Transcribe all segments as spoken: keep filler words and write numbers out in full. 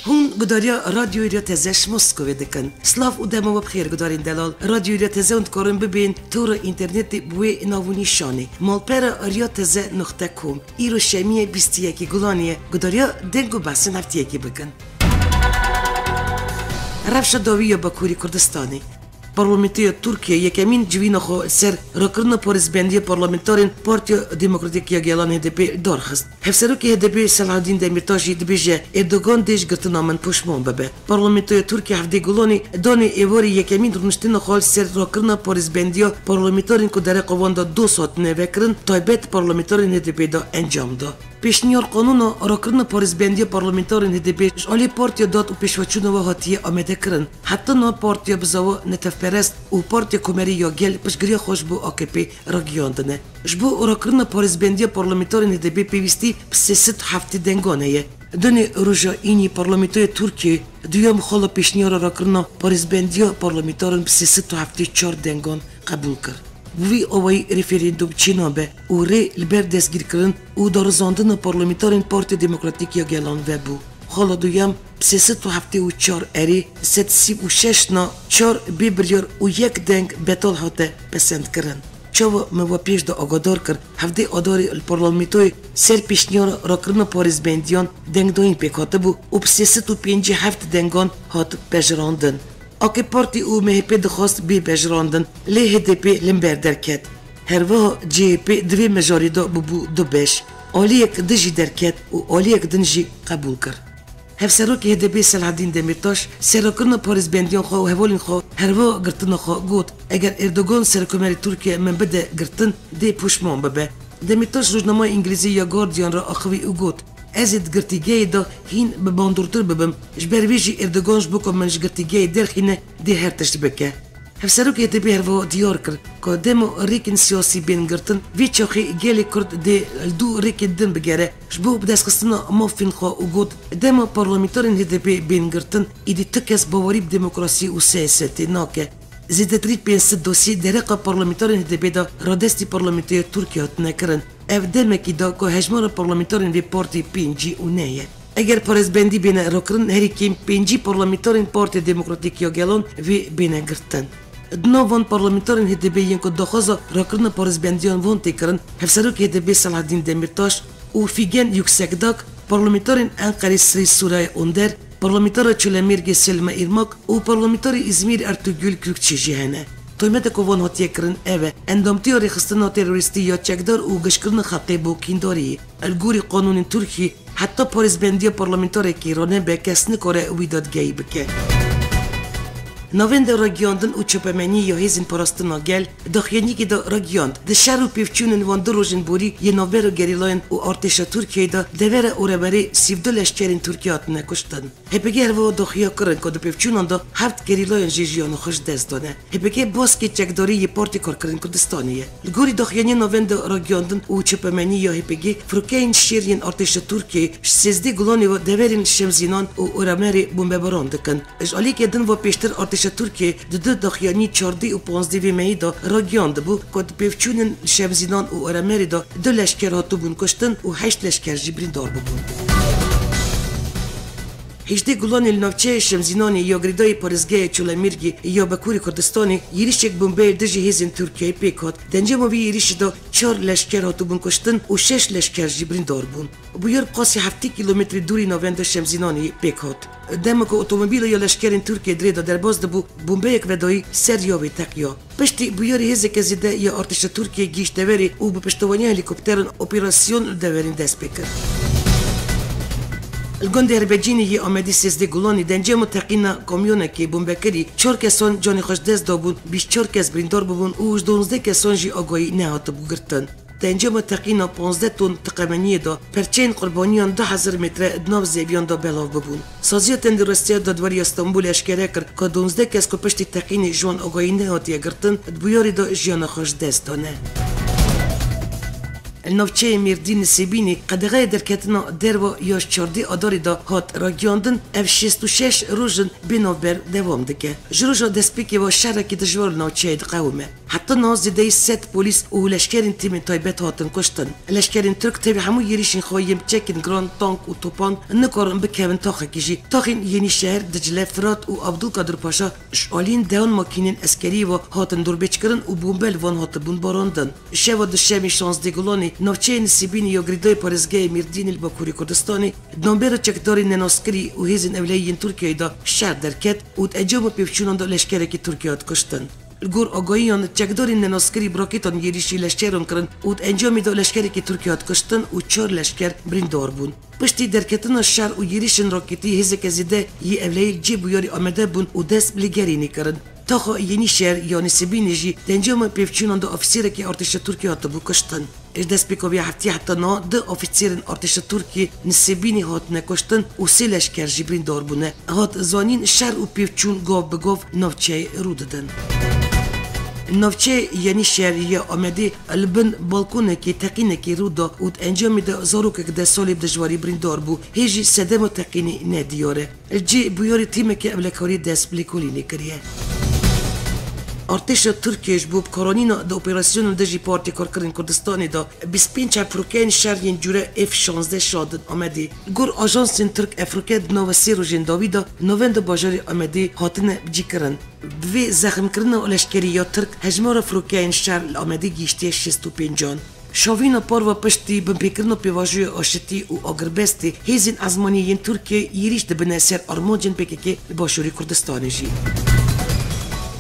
Hûn gudariya Radyoyê Riya Teze ji Moskovê dikin. Silav û dema we bi xêr gudarên delal. Radyoyê Riya Teze hûn dikarin bibên tora înternetê bi wê nav û nîşanê: malpera riya teze nuqte com. Îro şemiyê bîst û yekê Gulanê ye. Gudariya deng û behsên heftiyekê bikin. Rewşa dawî ya Bakurê Kurdistanê. Parlamentoya Tirkiyê yekemîn civîna xwe li ser rakirina parêzbendiya parlamenterên Partiya Demokratîk ya Gelan, H D P, darxist. Hevserokê H D P Selahaddîn Demîrtaş jî dibêje, Erdogan dê ji girtina min poşman bibe. Parlamentoya Tirkiyê hevdê Gulanê danê êvarî yekemîn rûniştina xwe li ser rakirina parêzbendiya parlamenterên ku dereqa wan de doz hatine vekirin, taybet parlamenterên H D P de encam da. Pêşniyar qanûna rakirina parêzbendiya parlamenterên H D P ji alî Partiya Dad û Pêşveçûna we hatiye amadekirin. Heta niha partiya bizava netewperest û Partiya Komerî ya Gel piştgiriya xwe ji bo A K P ragihiyandine. Ji bo rakirina parêzbendiya parlamenterên H D P pêwîstî bi sê sed û heftê dengan heye. Danê roja înî parlamentoya Tirkiyê duyem xala pêşniyara rakirina parêzbendiya parlamenteran bi sê sed û heftê û çar dengan qebûl kir. Bi vî awayî referandûm çênabe û rê li ber destgîrkirin û darizandina parlamenterên Partiya Demokratîk ya Gelan vebû. Xala duyem bi sê sed û heftê û çar erê, sed sî û şeş na, çar bê biryar û yek deng betal hate pesendkirin. Çawa me we pêş de agadar kir, hevdê Adarê li parlamentoyê ser pêşniyara rakirina parêzbendiyan dengdayîn pêk hatibû û bi sê sed û pêncî heft dengan hat pejirandin. A K Partî û M H P dixwast bê pejirandin, lê H D P li ber derket. Herwiha C H P di vê mijarê de bûbû du beş. Aliyek di jî derket û aliyek din jî qebûl kir. Hevserokê H D P Selahaddîn Demîrtaş serakirina parêzbendiyan xwe û hevalên xwe herwiha girtina xwe got, Eger Erdogan serokkomarê Tirkiye min bide girtin, dê poşman bibe. Demîrtaş rojnameya îngilîzî ya Guardian re axivî û got, Ez ê di girtîgehê de hîn bi bandortir bibim, ji ber vê jî Erdogan ji bo ku min ji girtîgehê derxîne, dê her tişt bike. Hevserokê H D P herwiha diyar kir ku dema rêkên siyasî bên girtin, vê çaxê gelê Kurd dê li dû rêkên din bigere ji bo bidestxistina mafên xwe û got, Dema parlamenterên H D P bên girtin, êdî tu kes bawerî bi demokrasiyê û siyasetê nake. Zêdetirî pênc sed dosyê dereqa parlamenterên H D P de radestî parlamentoya Tirkiyê hatine kirin. Ev demekî da ku hejmara parlamenterên vê partî pêncî û neh ye. Eger parêzbendî bêne rakirin, herî kêm pêncî parlamenterên Partiya Demokratîk ya Gelan vê bêne girtin. Di nav van parlamenterên H D P yên ku daxwaza rakirina parêzbendiyan van tê kirin, hevserokê H D P Selahaddîn Demîrtaş û Fîgen Yuksekdag, parlamenterên Enqerê Sirê Sûraye Onder, parlamentera Çolemêrgê Selma Irmak û parlamenterê Îzmîr Ertugul Kürkçi jî hene. Tohmeta ku van hatiye kirin ev e, endamtiya rêxistina terorîstî ya çekdar û gişkirina xelkê bo kîndariyê. Li gorî qanûnên Tirkiyê, heta parêzbendiya parlamenterekî ranebe, kes nikare wî dadgehî bike. Navenda Ragiyandin û Çapemeniyê ya Hêzên Parastina Gel daxuyaniyekê de ragiyand, di şer û pêvçûnên van du rojên borî yê navbera gerîlayan û artêşa Tirkiyeyê de devera Oremerê sî û du leşkerên Tirkiye hatine kuştin. H P G herwiha daxuya kirin ku di pêvçûnan de heft gerîlayan jî jiyana xwe ji dest dane. H P G baskê çekdarî yê Partê Karkerên Kurdistanê ye. Li gorî daxuyaniya Navenda Ragiyandin û Çapemenî ya H P G, firokeyên şêr yên artêşa Tirkiyeyê ji sêzdeh Gulanê ve deverên Şemzînan û Oremerê bombebaran dikin. Ji aliyekê din ve pêştir artêşa Tirkiyeyê di du daxuyanî çardeh û panzdeh vê mehî de ragiyandibû ku di pêvçûnên Şemzînan û Oremerê de du leşker hatibûn kuştin û heşt leşker jî birîndar bûbûn. Hêjdeh Gulanê li navçeya Şemzînanê ya girêdayî parêzgeha Çolemêrgê ya Bakurê Kurdistanê yêrişek bombeyê dijî hêzên Tirkiyeyê pêk hat. Di encama vê yêrişê de çar leşker hatibûn kuştin û şeş leşker jî birîndar bûn. Bûyer qasî heftê kîlometrê dûrî navenda Şemzînanê pêk hat. Dema ku otomobîla ya leşkerên Tirkiyê di rê de derbas dibû, bombeyek vedayî ser ya wê teqiya. Piştî bûyerê hêzeke zêde ya artêşa Tirkiyê gihîşt deverê û bi piştevaniya helîkopteran operasyon li deverên dest pê kir. Li gundê Herbecînê yê Amedê sêzdeh Gulanê di encama teqîna kamyonekê bombekirî çar kesan canê xwe ji dest dabûn, bîst çar kes birîndar bûbûn û ji duwazdeh kesan jî agahî nehatibû girtin. Di encama teqîna panzdeh ton tiqemeniyê de perçeyên qurbaniyan du hezar metre di nav zeviyan de belav bibûn. Saziya Tenduristiya Dadweriya Stenbolê eşkere kir ku duwazdeh kes ku piştî teqînê ji wan agahî nehatiye girtin, di bûyerê de jiyana xwe ji dest dane. Li navçeyê Mêrdîn li Sêbînê qedexeya derketina derve ya ji çardeh Adarê de hat ragiyandin, ev şêst û şeş roj in bê navber dewam dike. Ji roja destpêkê ve şerekî dijwar li navçeyê diqewime. Heta niha zêdeyî sed polîs û leşkerên tîmên taybet hatin kuştin. Leşkerên Tirk tevî hemû êrîşên xwe yên bi çekên giran, tank û topan nikarin bikevin taxekî jî. Taxên Yenîşehir, Dicle, Firat û Abdulkadir Paşa ji aliyên dehan makînên eskeriyê ve hatin dorbêjkirin û bombe li van hatibûn barandin. Şeva duşemê şazdeh Gulanê, navçeyê Nisêbînê ya girêdayî parêzgehê Mêrdînê li Bakurê Kurdistanê, di navbera çekdarên nenaskirî û hêzên ewlehiyê yên Tirkiyeyê de şer derket û di encama pêvçûnan de leşkerekî Tirkiyê hat kuştin. Li gor agahiyan, çekdarên nenaskirî bi rakêtan êrîşî leşkeran kirin û di encamê de leşkerekî Tirkiyê hat kuştin û çar leşker birîndar bûn. Piştî derketina şer û êrîşên raketî hêzeke zêde yê ewlehiyê li cê bûyerê amade bûn û dest bi lêgerînê kirin. Taxa Yenîşehir ya Nisêbînê jî di encama pêvçûnan de ofîserekî artêşa Tirkiyê hatibû kuştin. Ji destpêka vê heftiyê heta niha du ofîserên artêşa Tirkiyê Nisêbînê hatine kuştin û sê leşker jî birîndar bûne. Hat zanîn, şer û pêvçûn gav bi gav navçeyê rû didin. Navçeyê Yenîşehir ya Amedê li bin balkonekê teqînekê rû da û di encamê de zarokek deh salî bi dijwarî birîndar bû. Hê jî sedema teqînê nediyar e. Li cê bûyerê tîmeke ewlekarî dest bi lêkolînê kiriye. Artêşa Tirkiyê ji bo bikaranîna di operasyonên dijî Partî Karkerên Kurdistanê de bîst pênc heb firokeyên şer yên cûre F şazdeh şandin Amedê. Li gor ajansên Tirk ev firoke di nava sê rojên dawî de navenda bajarê Amedê hatine bicîkirin. Bi vê zexmkirina leşkerî ya Tirk hejmara firokeyên şer li Amedê gihîştiye şêst û pêncan. Şovîna parve piştî binpêkirina pêvajoya aşitî û agirbestê, hêzên ezmanî yên Tirkiyê êrîş dibine ser armancên P K K li Başûrê Kurdistanê jî.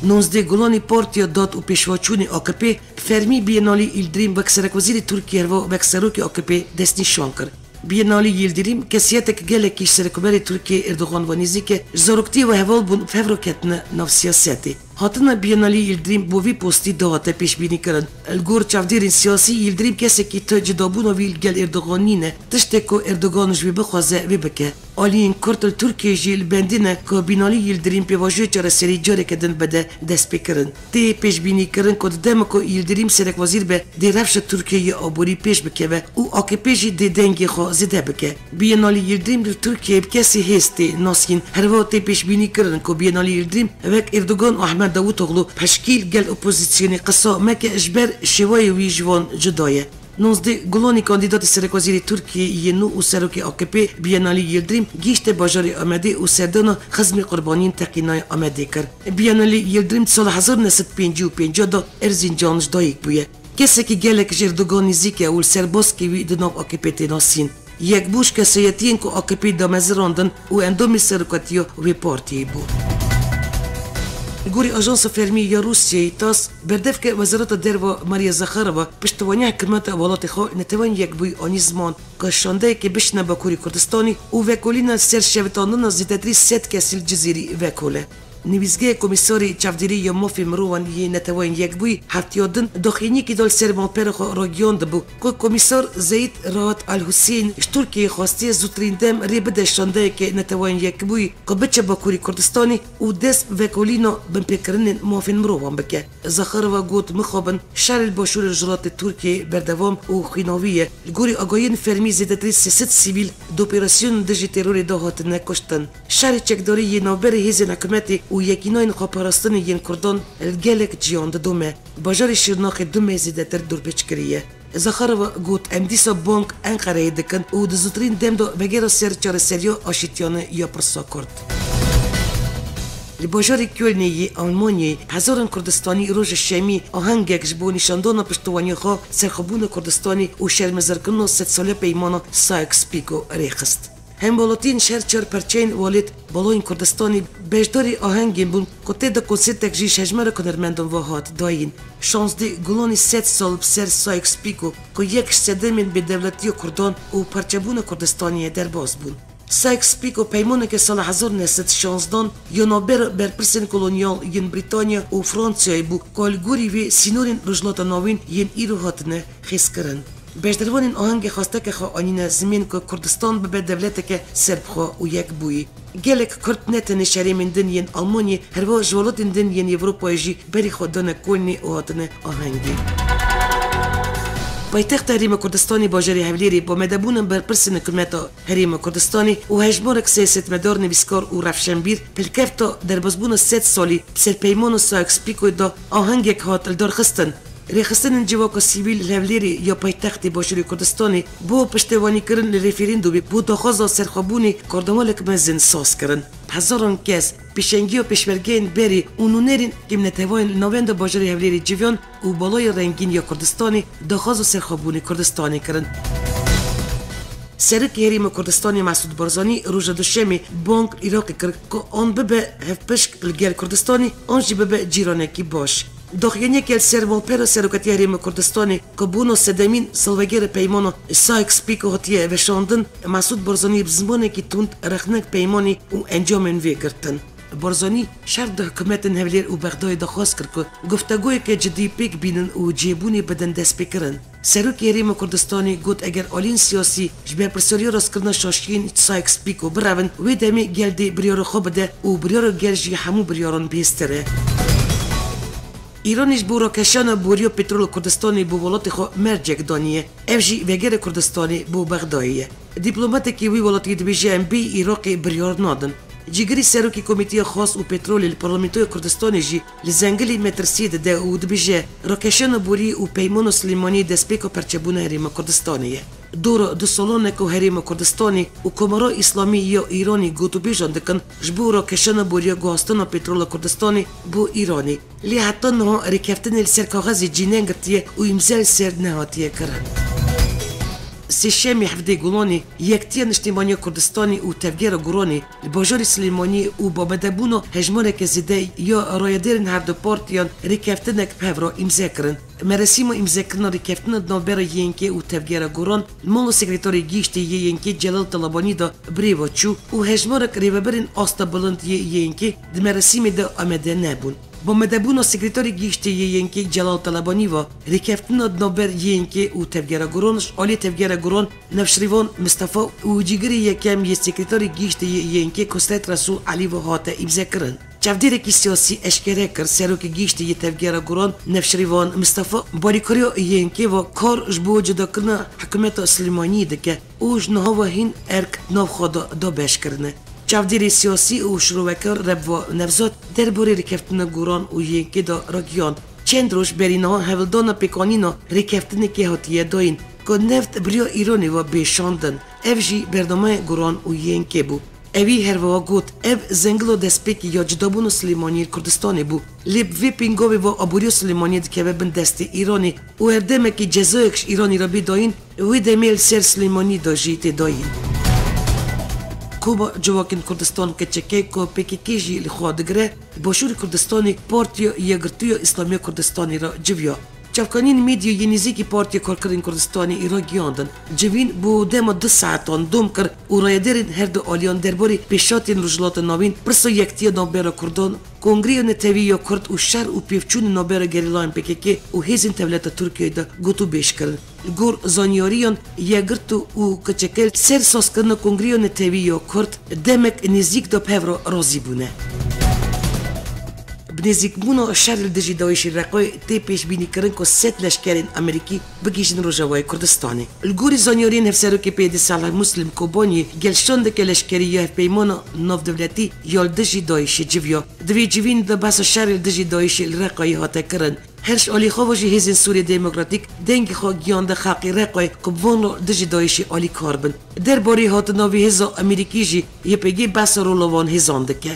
Nozdeh Gulanî Partiya Dad û Pêşveçûnê A K P bi fermî Binalî Yildirim wek Serekwezîrê Tirkiyê herva wek Serokê A K P destnîşan kir. Binalî Yildirim kesiyetek gelekî ji Serokomerê Tirkiyê Erdogan ve nêzîk e, ji zaroktiyê ve heval bûn û bi hev re ketine nav siyasetê. Hatina Binalî Yildirim bo vî postî dihate pêşbînîkirin. Li gor çavdêrên siyasî, Yildirim kesekî tu cudabûna wî li gel Erdogan nîne, tiştê ku Erdogan ji wî bixwaze, wê bike. Aliyên Kurd li Tirkiyeyê jî li bendê ne ku Binalî Yildirim pêvajoya çareserî careke din bide destpêkirin. Tê pêşbînîkirin ku di dema ku Yildirim serekwezîr be, dê rewşa Tirkiyeyê ya aborî pêş bikeve û A K P jî dê dengê xwe zêde bike. Binalî Yildirim li Tirkiyeyê bi kesî hêz tê nasîn. Herwiha tê pêşbînîkirin ku Binalî Yildirim wek Erdogan û Ahmet Davutoglu bi hişkî li gel opozîsyonê qisa meke, ji ber şêwayê wî ji wan cuda ye. Nozdeh Gulanî kandîdatê serekwezîrê Tirkiyê yê nû û serokê A K P Binalî Yildirim gihîşte bajarê Amedê û serdana xizmê qurbaniyên teqînayê Amedê kir. Binalî Yildirim di sala hezar neh sed pêncî û pênc de Erzincan ji dayik bûye. Kesekî gelek ji Erdogan nêzîk e û li ser baskê wî di nav A K P tê nasîn. Yek bû ji kesayetiyên ku A K P damezirandin û endamê serokatiya wê partiyê bû. Li gorî ajansa fermî ya Rûsyayê TASS, berdevke Wezareta Derve Maria Zakharova piştevaniya hikûmeta welatê xwe Netewên Yekbûyî anî ziman ku şandeyekê bişîne Bakurê Kurdistanê û vekolîna ser şewitandina zêdetirî sed kesî li Cizîrî vekole. Nivîsgeha Komîsarê Çavdêrî ya Mafê Mirovan yê Neteweyên Yekbûyî heftiya din daxuyaniyekê da li ser malpera xwe ragihiyandibû ku Komîsar Zeîd Rahat Al Huseyîn ji Tirkiyeyê xwestiye zûtirîn dem rê bide şandeyeke Neteweyên Yekbûyî ku biçe Bakurê Kurdistanê û dest bi vekolîna binpêkirinên mafên mirovan bike. Zakharova got, mixabin şerê li başûrê rojhilatê Tirkiyeyê berdewam û xwînavî ye. Li gorî agahiyên fermî zêdetirî sê sed sivîl di operasyonên dijî terorê de hatine kuştin. Şerê çekdarî yê navberê hêzên hikûmetê û yekînayên xweparastinê yên Kurdan li gelek ciyan didome. Bajarê Şirnaxê du meh zêdetir dorbêç kiriye. Zakharova got, em dîsa bang Enqereyê dikin û di zûtirîn dem de vegera ser çareseriya aşîtiyane ya pirsa Kurd. Li bajarê Kölnê yê Almanyayê hezaran Kurdistanî roja şemî ahengek ji bo nîşandana piştevaniya xwe serxwebûna Kurdistanê û şermezarkirina sedsaliya peymana Sykes-Picot rêxist. Hemwelatiyên ji her çar perçeyên welêt balayên Kurdistanê beşdarî ahengên bûn ku tê de konsertek jî ji hejmarek hunermendan ve hat dayîn. Şazdeh Gulanî sed sal bi ser Sykes-Picot ku yek ji sedemên bêdewletiya Kurdan û parçebûna Kurdistanê ye derbas bûn. Sykes-Picot peymaneke sala hezar neh sed şanzdan ya navbera berpirsên kolonyal yên Brîtanya û Fransayê bû ku li gorî vê sînorên Rojhilata Navîn yên îro hatine xêzkirin. Beşdarvanên ahengê xwesteke xwe anîne zimên ku Kurdistan bibe dewleteke serbixwe û yekbûyî. Gelek Kurd ne tenê ji herêmên din yên Almanyê, herwiha ji welatên din yên Ewropayê jî berê xwe dane Kölnê û hatine ahengê. Paytexta Herêma Kurdistanê bajarê Hewlêrê bi amadebûna berpirsên Hikûmeta Herêma Kurdistanê û hejmarek siyasetmedar, nivîskar û rewşenbîr pilkefta derbasbûna sed salî bi ser peymana Sykes-Picot de ahengek hat lidarxistin. Rêxistinên civaka sivîl li Hewlêrê ya paytextê Başûrê Kurdistanê bo piştevanîkirin li referandûmê bo daxwaza serxwebûnê kardemalek mezin saz kirin. Bi hezaran kes pêşengiya pêşmergeyên berê û nûnerên kêmnetewayên li navenda bajarê Hewlêrê civiyan û balayê rengîn ya Kurdistanê daxwaza serxwebûnê Kurdistanê kirin. Serokê Herêma Kurdistanê Mesûd Barzanî roja Duşemê bang Iraqê kir ku an bibe hevpişk li gel Kurdistanê, an jî bibe cîranekî baş. Daxuyaniyeke li ser malpera Serokatiya Herêma Kurdistanê ku bona sedemîn salvegera peymana Sykes-Picot hatiye veşandin, Mesûd Barzanî bi zimanekî tund rexnek peymanê û encamên vê girtin. Barzanî şer di hikûmetên Hewlêr û Bexdayê de xwest kir ku guftegoyeke cidî pêk bînin û cihêbûnê bidin destpêkirin. Serokê Herêma Kurdistanê got, eger aliyên siyasî ji berpirsiyariya rastkirina şaşiyên Sykes-Picot birevin, wê demê gel dê biryara xwe bide û biryara gel jî hemû biryaran bihêztir e. Îranê ji bo rakeşana boriya petrol Kurdistanê bo welatê xwe mercek daniye. Ev jî vegera Kurdistanê bo Bexdayê ye. Dîplomatekî wî welatî dibêje, em bêyî Iraqê biryar nadin. Cîgirî serokê Komîteya Xas û Petrolê li Parlamentoya Kurdistanê jî li Zengilê metirsiyê dide û dibêje, rakeşana borî û peymana Silêmaniyê destpêka perçebûna Herêma Kurdistanê ye. Dora du salonek ku Herêma Kurdistanê û Komara Îslamî ya Îranê gotûbêjan dikin ji bo rakeşana boriya guhastina petrola Kurdistanê bo Îranê. Lê heta niha rêkeftinê li ser kaxezê cî negirtiye û îmze li ser nehatiye kirin. Sêşemê hevdê Gulanê Yektiya Niştîmaniya Kurdistanê û Tevgera Guranê li bajarê Silêmaniyê û bi amadebûna hejmareke zêde ya rayedarên her du partiyan rêkeftinek bi hev re îmze kirin. Merasîma îmzekirina rêkeftina di navbera Y N K û Tevgera Guran li mala Sekreterê Giştî yê Y N K Celal Talabanî de bi rê ve çû û hejmarek rêveberên asta bilind yê Y N K di merasîmê de amade nebûn. Bi amadebûna Sekreterê Giştî yê Y N K Celal Talabanî ve rêkeftina di navber Y N K û Tevgera Guran ji alî Tevgera Guran Newşirîvan Mistefa û cîgirê yekem yê Sekreterê Giştî yê Y N K Kosret Resûl Elî ve hate îmzekirin. Çavdêrekî siyasî eşkere kir, Serokê Giştî yê Tevgera Guran Newşirîvan Mistefa bi alîkariya Y N K ve kar ji bo cudakirina hikûmeta Silêmaniyê dike û ji niha ve hîn erk di nav xwe de dabeş kirine. Çavdêrê siyasî û şirovekar Rebva Nevzat derbarê rêkeftina Guran û Y N K de ragihand, çend roj berî niha hewldana pêkanîna rêkeftinekê hatiye dayîn ku neft bi riya Îranê ve bê şandin. Ev jî bernameyê Guran û Y N K bû. Ewî her wiha got, ev zengila destpêkê ya cudabûna Silêmaniyê li Kurdistanê bû. Lê bi vê pêngavê ve aboriya Silêmaniyê dikeve bin destê Îranê û her demekî cezayek ji Îranê re bê dayîn, wê demê li ser Silêmaniyê de jî tê dayîn. Koma Civakên Kurdistan K Ç K ku P K K jî li xwe digire, Başûrê Kurdistanê Partiya Yekgirtû ya Îslamî ya Kurdistanê re civiya. Çavkaniyên medya yê nêzîkî Partiya Karkerên Kurdistanê îro giyandin. Civîn bo dema du saetan dom kir û rayedarên her du aliyan derbarê pêşhatiyên Rojhilata Navîn, pirsa yektiya navbera Kurdan, Kongreya Netewî ya Kurd û şer û pêvçûnên navbera gerîlayên P K K û hêzên dewleta Tirkiyeyê de gotûbêj kirin. Li gor zanyariyan, Yekgirtû û K Ç K li ser sazkirina Kongreya Netewî ya Kurd demek nêzîk de bi hev re razî bûne. Bi nêzîkbûna şer li dijî DAIŞê Reqayê tê pêşbînîkirin ku sed leşkerên Amerîkî bigihîjin Rojavayê Kurdistanê. Li gorî zanyariyên Hevserokê P Y D'ê Salih Muslim Kobaniyê, gel şandeke leşkerî ya hevpeymana navdewletî ya li dijî DAIŞê civiya. Di vê civînê de behsa şerê li dijî DAIŞê li Reqayê hate kirin. Her ji alî xwe ve jî Hêzên Sûriyê Demokratîk dengê xwe giyande xelkê Reqayê ku bi van re dijî DAIŞê alîkar bin. Derbarê hatina vê hêza Amerîkî jî Y P G behsa rola van hêzan dike.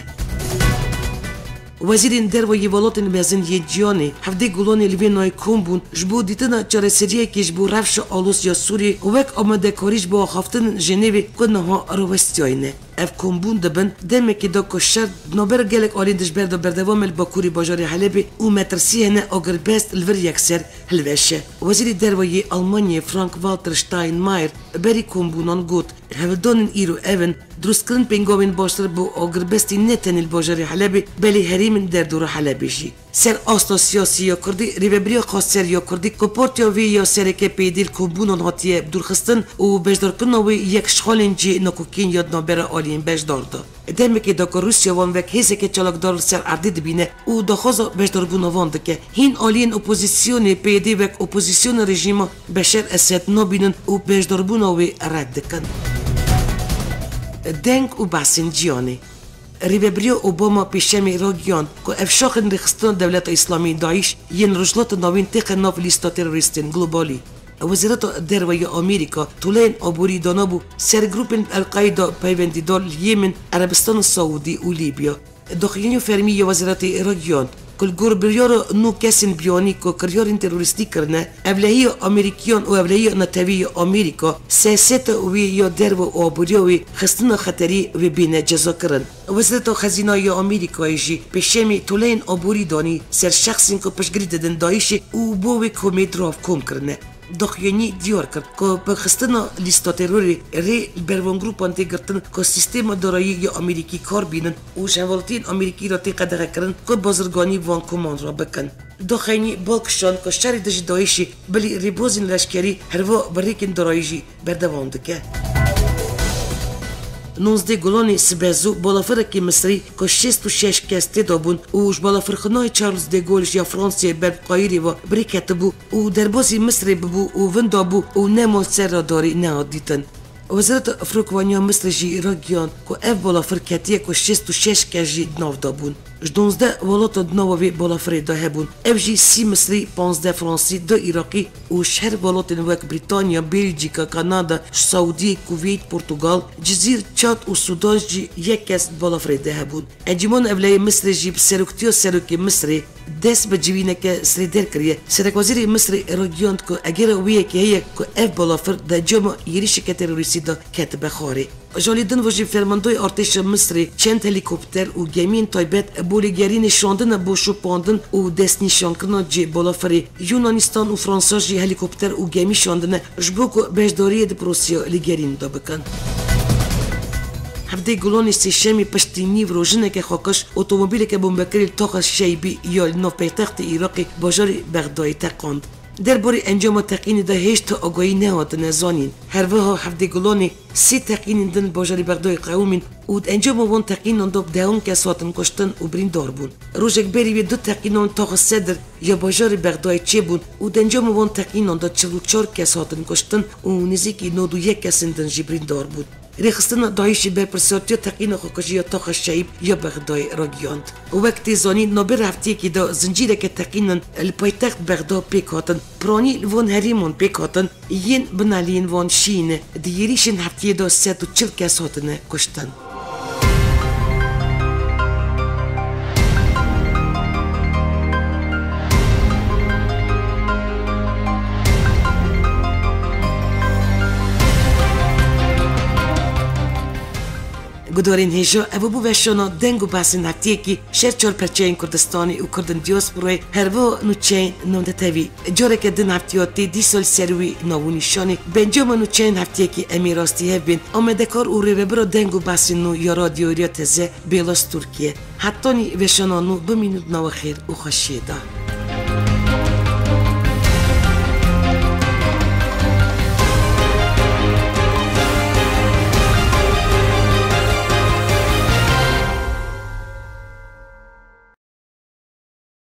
Wezîrên Derve yê welatên mezin yên cîhanê hevdê Gulanê li vê nayê kom bûn ji bo dîtina çareseriyekê ji bo rewşa aloz ya Sûriyê û wek amadekarî ji bo axaftinên Jenevê ku niha rawestiyayî ne. Ev kombûn dibin demekê de ku şer di navbera gelek aliyên dijber de berdewam e li bakurê bajarê Helebê û metirsî hene agirbest li vir yekser hilweşe. Wezîrê Derve yê Almanyayê Frank-Walter Steinmeier berî kombûnan got, hewldanên îro ev in, dirustkirin pêngavên baştir bo agirbestî ne tenê li bajarê Helebê, belê herêmên derdora Helebê jî. Ser asta siyasî ya Kurdî, rêvebiriya xaser ya Kurdî ku partiya wê ya sereke P Y D li kombûnan hatiye dûrxistin û beşdarkirina wê yek ji xalên cihê nakokiyên ya di navbera aliyên beşdar de. Demekê de ku Rûsya wan wek hêzeke çalakdar li ser erdê dibîne û daxwaza beşdarbûna wan dike. Hîn aliyên opozîsyonê P Y D wek opozîsyona rejîma Beşer Esed nabînin û beşdarbûna wê red dikin. Deng û behsên cîhanê. Rêvebiriya Obama pêşemê ragihand ku ev şaxên rêxistina Dewleta Îslamî DAIŞ yên Rojhilata Navîn têxe nav lîsta terorîstên globalî. Wezareta Derve ya Amerîka toleyên aborî danabû ser grûpên El-Qaîda peywendîdar li Yemen, Erebistana Saûdî û Lîbya. Daxuyaniya fermî ya Wezaretê ragihand ku li gor biryara nû kesên biyanî ku kiryarên terorîstî kirine, ewlehiya Amerîkiyan û ewlehiya netewî ya Amerîka, siyaseta wê ya derve û aboriya wê xistina xeterî wê bêne cezakirin. Wezareta Xezînayê ya Amerîkayê jî pêşemê toleyên aborî danî ser şexsên ku piştgirî didin DAIŞê û bo wê komê dirav kom kirine. Daxuyanî diyar kir ku bi xistina lîsta terorê rê li ber van grûpan tê girtin ku sîstema darayî ya Amerîkî kar bînin û ji hevaltiyên Amerîkî re tê qedexekirin ku bazirganî van koman re bikin. Daxuyanî bal kişand ku şerê dijî DAIŞê bilî rêbazên leşkerî herva bi rêkên darayî jî berdewam dike. Nonzdeh Gulanê sibe zû balafirekî Misrî ku şêst û şeş kes tê de bûn û ji balafirxanayê Charles de Gaulle ya Fransayê ber bi Qayîrê ve bi rê ketibû û derbasî Misrê bibû û winda bû û nema ser radarî nehat dîtin. Wezareta Firokwaniya Misrê jî ragihand ku ev balafir ketiye ku şêst û şeş kes jî di nav de bûn. Ji donzdeh welata di nava vê balafirê de hebûn. Ev jî sî Misrî, panzdeh Fransî, du Iraqî û ji her welatên wek Brîtanya, Belcîka, Kanada, Saûdî, Kuveyt, Portugal, Cizîr, Çad û Sûdan jî yek kes di balafirê de hebûn. Encûmena Ewleyê Misrê jî bi seroktiya serokê Misrê dest bi civîneke sirê derkiriye. Serekwezîrê Misrê ragihand ku egera wê yekê heye ku ev balafir di encama êrişeke terorîstî de ketibe xwarê. Ji alî din ve jî fermandoyê artêşa Misrê çend helîkopter û gemiyên taybet bo lêgerînê şandine bo şopandin û destnîşankirina cihê balafirê. Yunanîstan û Fransa jî helîkopter û gemî şandine ji bo ku beşdariyê di proseya lêgerînê de bikin. Hevdê Gulanê sêşemî piştî nîv rojineke xwekiş otomobîleke bombekirî li taxa Şeybî ya li nav paytextê Iraqê bajarê Bexdayê teqand. Derbarê encama teqînê de hêj tu agahî nehatine zanîn. Her wiha Hevdê Gulanê sê teqînên din bajarê Bexdayê qewimîn û di encama wan teqînan de dehon kes hatin kuştin û birîndar bûn. Rojek berî wê du teqînan taxa Sedir ya bajarê Bexdayê çêbûn û di encama wan teqînan de çil û çar kes hatin kuştin û nêzîkî nod û yek kesên din jî birîndar bûn. Rêxistina DAIŞê berpirsiyartiya teqîna xwekujî ya taxa Şeyb ya Bexdayê ragihand. Wek tê zanîn, navbera heftiyekê de zincîreke teqînan li paytext Bexda pêk hatin. Piranî li van herêman pêk hatin, yên bineliyên wan şî ne. Di êrîşên heftiyê de sed û çil kes hatine kuştin. Gudarên hêja, ev bû veşana deng û behsên heftiyekî ji her çar perçeyên Kurdistanê û Kurd in Diasporayê, herwiha nûçeyên Nonde T V. Careke din heftiya tê dîsa li ser wî nav û nîşanê. Bi encama nûçeyên heftiyekî em ê rastî hev bên. Amadekar û rêvebira deng û behsên nû ya Radyo Êrîa Teze, Bêlas Tirkiye. Hetanî veşana nû bimînin di nava xêr û xweşiyê de.